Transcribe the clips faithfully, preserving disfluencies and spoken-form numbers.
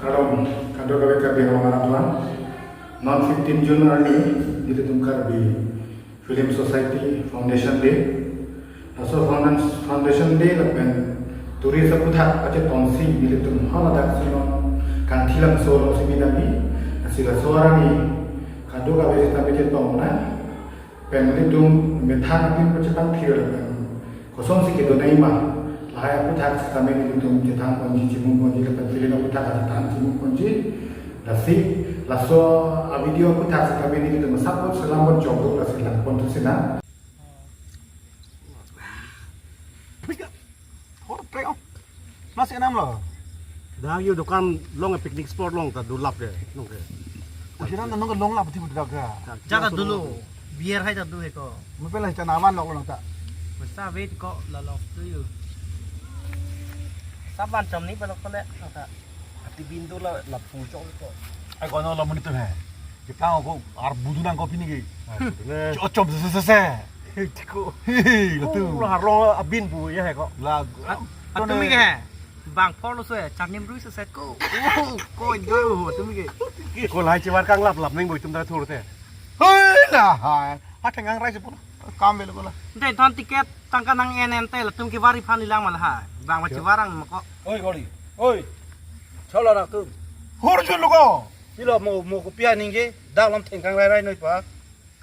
Kardom, kado kave Karbi Anglong arat aphan. Non fifteen June arni, nelitum Karbi Film Society Foundation Day. Laso foundation, foundation day lapen tourist aphuthak pachetongsi nelitum haladak si non Kangthilangso alongsi bidami. Lasi laso arni kado kave sita pachetong na. Pen nelitum methang apin pachepangthir lapen kosonsi kedo nangji ma, lahai aphuthak sitame nelitum chethan ponji, chimung ponji lapen film aphuthak chethan chimung ponji. Lasi laso a-video aphuthak sitame nelitum support selam pon chokduk, lasi lang pon thusi na. Hor treo. Mas enam lo. Dak yo dukan along, picnic spot along ta dulap ke, along ke. Usiran nang along lap ti budak ga. Jaka dulu. Beer hai ta do he ko. Mepela chana aman lok along ta. Masa wait ko la lok tu yo. Saban chom ni balok pale ta. Ati bin do la la pu chok ko. Ai kono la monit he. Kita ko ar budu nang ko pini ke. Cho chom se se se. Tiko. He, he, lo tu. Lo harlo abin bu ya he ko. La, atum ke. Bang polo so ya, chanim rui se se ko. Oh, ko do atum ke. Ko lahai chevar kang lap lap neng boi tum da thur te. Hei, lahai. Ha thengang rai se pon. Kam belo ko la. Dei than ticket tangka nang en en te latum ke vari phan ilang ma lahai. Bang ma chevar ang ma ko. Oi, gori. Oi. Chola nangtum. Hor jun lo ko. Silo mo mo kopi aning ke. Dak along thengkang rai rai noi pa.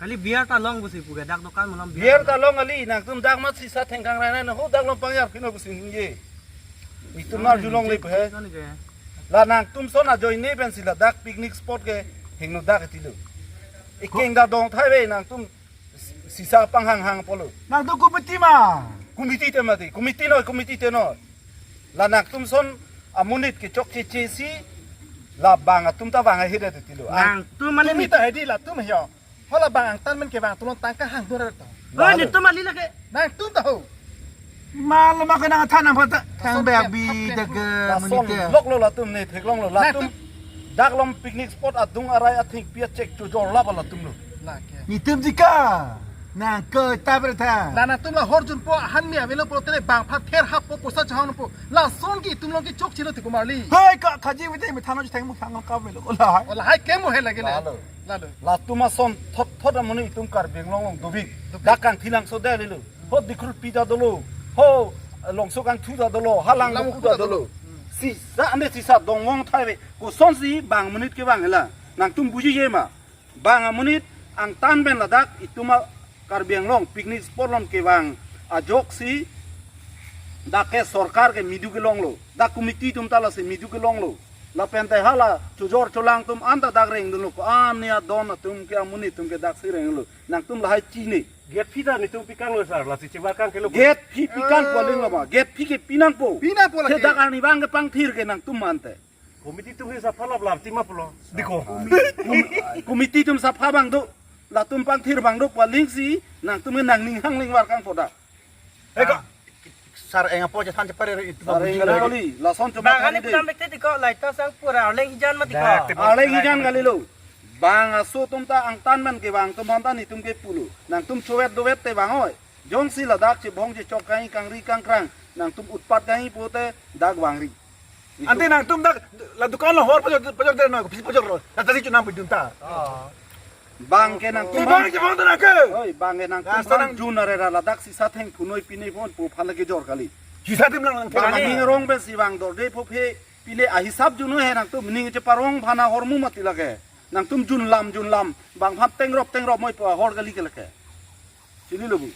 Kali beer ta long pusi pu ke dak dukan malom beer. Beer ta long kali, nangtum dak mat sisa thengkang rai rai na ho, dak along pangyar phino pusi ningje. Itum nar julong le he. Kani ke. La nangtum son ajoine pensi ladak picnic spot ke hingno dak ti lo. Ikeng da dong thai ve nangtum sisa panghang hang polo. Nangtum committee ma. Committee te mati, committee noi, committee te noi. La nangtum son amonit ke chokche che si la bang atum ta bang ahir ti lo. Nangtum mane tumi ta hedi latum hyo. Hala bang angtan men ke bang tulon tangka hang dur to. Oi, netum ali lake. Nangtum ta ho. Malo ma ke nang than nang phata. Kang be abi de ke. Lason monit ke. Lok lo latum ne theklong lo latum. Nangtum. Dak along picnic spot adung arai athengpi achek chojor lap latum lo. Lake. Netum jika. Nang ke ta ber tha. La nangtum la hor jun po han mi avelo po tele bang phan ther hap po posa chahang po. Lason ke itum along ke chokche lo ti ko marli. Hei ka khaji wite mi thano theng mu thang ka melo. Lahai. Lahai ke mo he lake le. Lalo. Lalo. Latum ason thot thot amonit itum Karbi Anglong along dovik. Dovik. Dak Kangthilangso de lelo. Ho Dikhrutpi ta dolo. Ho Longsokangthu ta dolo. Halang Langku ta dolo. Langku ta dolo. Hmm. Sisa ande sisa dongvong thai ve. Kosonsi bang monit ke bang hela. Nangtum bujije ma. Bang amonit angtan pen ladak itum a Karbi Anglong picnic spot along ke bang ajoksi dak ke sorkar ke midu kelong lo. Dak committee atum ta lasi midu kelong lo. Lapen te hala chojor cholang atum anta dak reng dun lo ko an ya don atum ke amonit atum ke dak si reng lo. Nangtum lahai chini. Gate fee ta netum pikang lo sir, lasi chevar kang ke lo. Gate fee pikang ko aling lo ma. Gate fee ke pinangpo. Pinangpo lagi. Te dak arni bang ke pangthir ke nangtum mante. Committee atum hi sapha lap lap ti ma pulo. Diko. Kom-, committee atum sapha bang do. Latum pangthir bang do paling si nangtum nangning hang lingvar kang poda. Eka. Sar eng apo chethan chepare itu. Sar eng kali, lason choma bang kali kali de. Pulang bek te diko, lai ta sang pura arleng ijan ma diko. Arleng ijan kali lo. Bang aso atum ta angtan man ke bang atum aphan ta netum ke pulo. Nangtum chovet dovet te bang oi. Jongsi ladak chebong chechok kang kangri kangkrang. Nangtum utpat kang pote dak bangri. Ante nangtum dak la dukan lo hor pajor pajor de no, pisi pajor lo. Tata si chunam pidun ta. Oh. Bang ke nangtum. Bang ke bang ta nang ke. Oi, bang ke nangtum. Rasta bang nang jun are ra ladak sisa thengphun noi pine pon po phan lake jor kali. Sisa tim lang lang. Bang ning rong pen si bang dorde po phe pine ahisap jun noi he nangtum ning cheparong phan ahormu mati lake. Nangtum jun lam jun lam bang phan tengrop tengrop moi po ahor kali ke lake. Chini lo bu.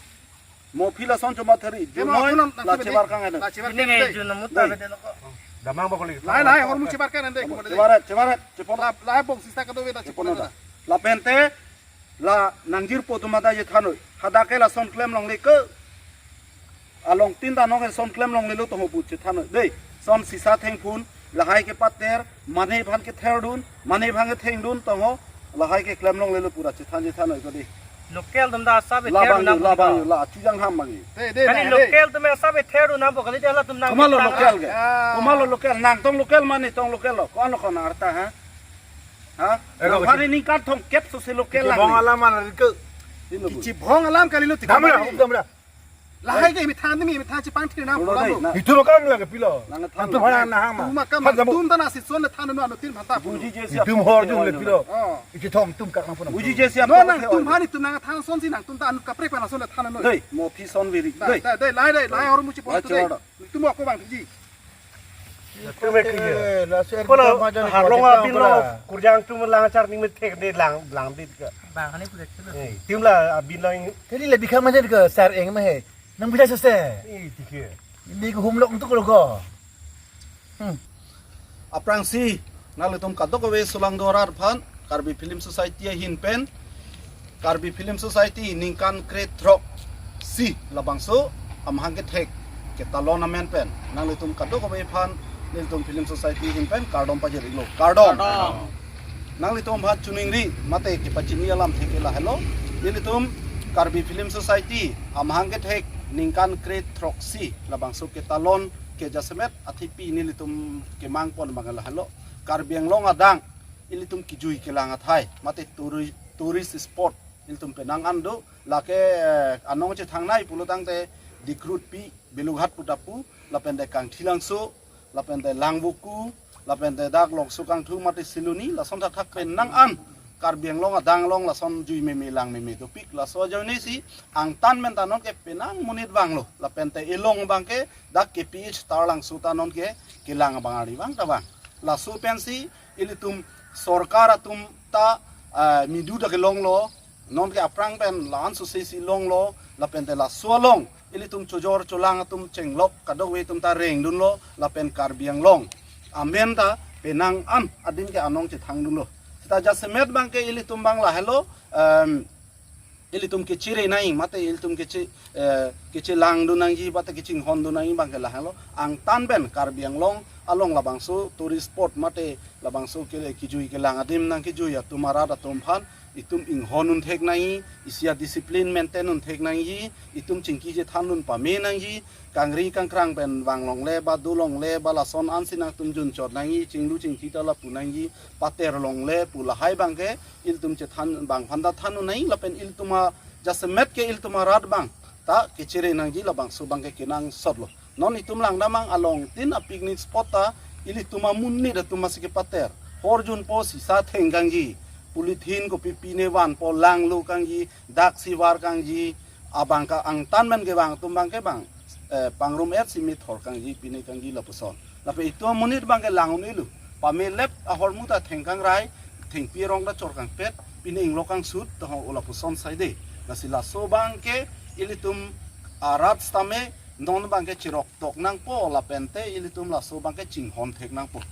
Mo phi lason choma thari. Demo jun noi, apunan la nangkudi. Chebar kang eno. La chebar kang eno. Ini jun namu ta. Dei. Bede lo ko. Damang ba koli. Lai, lai, hormu chebar kang eno, dei, kemana, dei? Chebar, chebar, chepon. La, la bong sisa kado beta chepon. Chepon da. Lapen te, la nangjirpo atum ta chethan noi. Hadak ke lason klem longle ke. Along tin ta nong ke son klem longle lo to ho bu chethan noi. Dei, son sisa thengphun, lahai ke pater, mane phan ke therdun, mane phan ke thengdun tong ho, lahai ke klem longle lo pura chethan chethan noi ko dei. Local atum ta asap e labang ther yo, dun labang yo, la chujang ham bang yo. Dei, dei, kani dei, local atum asap e ther dun nang po kali dei halatum nang. Komat lo local ke? Ah. Komat lo local, nangtong local mane tong local lo. Ko-an lo ko nang arta ha? Ha? Eh, nang ko hari ningkan thomkep so se local lang. Bong alam mana ke? Ini lo bu. Kichi bong alam kali lo ti. Damra, damra. Lahai ke mithan ni mithan chepangthir nang pulang lo. Itum kam lagi pilo. Nang than. Itum hana nahang ma. Itum kam. Itum ta nasi son le than no ano tin phanta pulo. Itum hor jung le pilo. Oh. Itum itum kak nang pulang. Uji jesi apa? No, nangtum aphan itum nangthan son si nangtum ta anut kaprek pen ason le than no. Dei, mothi son veri. Dei. Dei, dei, lahai dei, lahai hor muchi pon tu dei. Itum ako bang ji. Itum ek ye. Kono harlong abin lo kurjang atum lang achar ning methek de lang lang dit ke. Bang ani pudet ke. Eh, itum la abin lo ing. Tadi lebih kama jadi ke sar eng mah he. Nang bisa sese. Eh, tiga. Ini ke humlok untuk lo ko. Hmm. Aphrangsi nanglitum kadokave sulangdo arat aphan Karbi Film Society ahin pen, Karbi Film Society ningkan krethrok si labangso amahang kethek ketalon amen pen nanglitum kadokave aphan nelitum Film Society ahin pen kardom pajir-iklo. Kardom. Kardom. Nanglitum aphan choningri mate kepachini alamthe ke lahelo. Nelitum Karbi Film Society amahang kethek ningkan krethrok si labangso ketalon ke jasemet athepi nelitum kemang pon abang lahelo. Karbi Anglong adang ilitum kejui kelang athai mate touri-, tourist spot ilitum penang an do, lake, eh, anong chethangnei pulo tangte Dikrutpi, Belughat pu ta pu, lapen te Kangthilangso, lapen te Langvoku, lapen te dak Lokso Kangthu mate Siloni, lason thakthak penang an Karbi Anglong adang along lason jui meme lang meme dopik. Laso ajoine si angtan pen ta non ke penang monit vanglo, lapen te elong abang ke dak K P H Tarlangso ta non ke kelang abang ari vang ta vang. Laso pensi ilitum sorkar atum ta, ah, midu ta kelonglo, non ke aphrang pen la-an susi si longlo, lapen te laso along ilitum chojor cholang atum chenglok kadokave atum ta rengdunlo, lapen Karbi Anglong amen ta penang an adim ke anong chethangdunlo. Seta jasemet abang ke ilitum abang lahelo, em, ilitum kechere nangji mate ilitum keche, eh, kechelangdun nangji mate kechinghondun nangji abang ke lahelo. Angtan pen Karbi Anglong along labangso tourist spot mate labangso ke kejui kelang adim nangkejui atum arat atum aphan itum inghon un thek nangji, isi a-discipline maintain un thek nangji, itum chingki chethandun pame nangji, kangri kangkrang pen vang longle ba do longle ba lason ansi nangtum junchot nangji, chinglu chingthi ta lapu nangji, pater longle pu lahai abang ke ilitum chethan abang aphan ta than un nangji, lapen ilitum a jasemet ke ilitum arat abang ta kechere nangji, labangso abang ke kenangsot lo. Non itum langdam abang along tin a-picnic spot ta ilitum amonit atum asi kepater. Hor junpo sisa thengkangji, polythene kopi pine vanpo langlo kangji, dak si var kangji, abang ke angtan pen kevang atum abang ke bang, eh, pangrum et si methor kangji, pine kangji lapuson. Lapen itum amonit abang ke lang un-elo. Pamelep ahormu ta thengkangrai, thengpi arong ta chorkangpet, pine inglok kangsut, ta ho lapuson saide. Lasi laso abang ke ilitum arat sitame non abang ke chirok tok nangpo lapen te ilitum laso abang ke chinghon thek nangpo.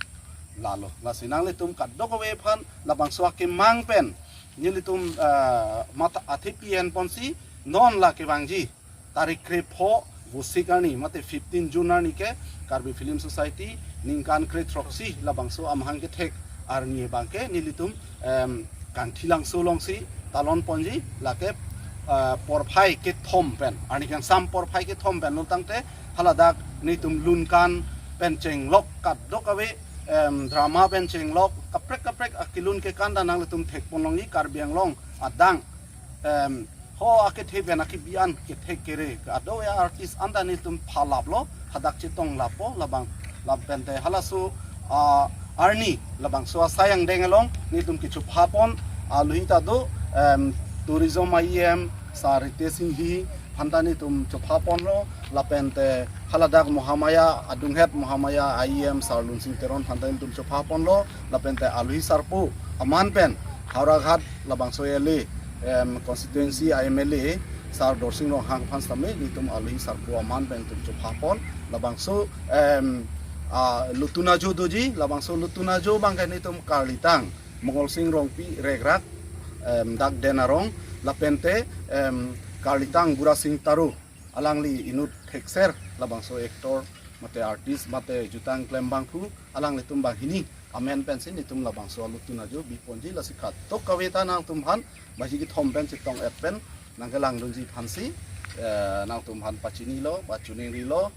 Lalo, lasi nanglitum kadokave aphan labangso akemang pen nelitum, eh, mata athepi en ponsi non la kevangji tarik krepho Vosik arni mate fifteen June arni ke Karbi Film Society ningkan krethroksi labangso amahang kethek arni abang ke nelitum, em, Kangthilangso alongsi talon ponji, lake, eh, porphai kethom pen, arni kangsam porphai kethom pen lo tangte haladak nelitum lunkan pen chenglok kadokave, em, drama pen chenglok kaprek kaprek akelun kekan ta nanglitum thek pon longji. Karbi Anglong adang, em, ho akethe pen akebi an kethek kere kado ya artist an ta nelitum phalaplo, hadak chetong lapo labang, lapen te halaso, ah, arni labangso asai angdeng along nelitum kechopha pon alohi ta do, em, tourism a-E M Sir Ritesh Enghi aphan ta nelitum chopha ponlo, lapen te haladak Mahamaya adunghet Mahamaya a-E M Sir Lunsing Teron aphan ta nelitum chopha ponlo, lapen te alohi sarpo aman pen Howraghat labangso L A, em, constituency a-M L A Sir Dorsing Ronghang aphan sitame nelitum alohi sarpo aman pen nelitum chopha pon, labangso, em, a, Lutun Ajo doji, labangso Lutun Ajo abang ke nelitum karlitang Mongolsing Rongpi Rekrak, em, dak Den Arong, lapen te, em, karlitang Burasing Taro, alangli inut thekser labangso actor mate artist mate jutang klembang pu, alanglitum banghini amen pensi nelitum labangso Lutun Ajo bi ponji. Lasi kadokave ta nangtum aphan baji kethom pen chetong et pen nangkelangdunji aphansi, eh, nangtum aphan pachinilo, pachiningrilo,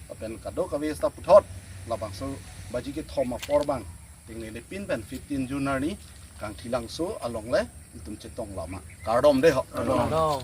lapen kadokave seta puthot labangso baji kethom apor abang tingnele pin pen fifteen June arni Kangthilangso along le nelitum chetong lama. Kardom dei ho. Kardom.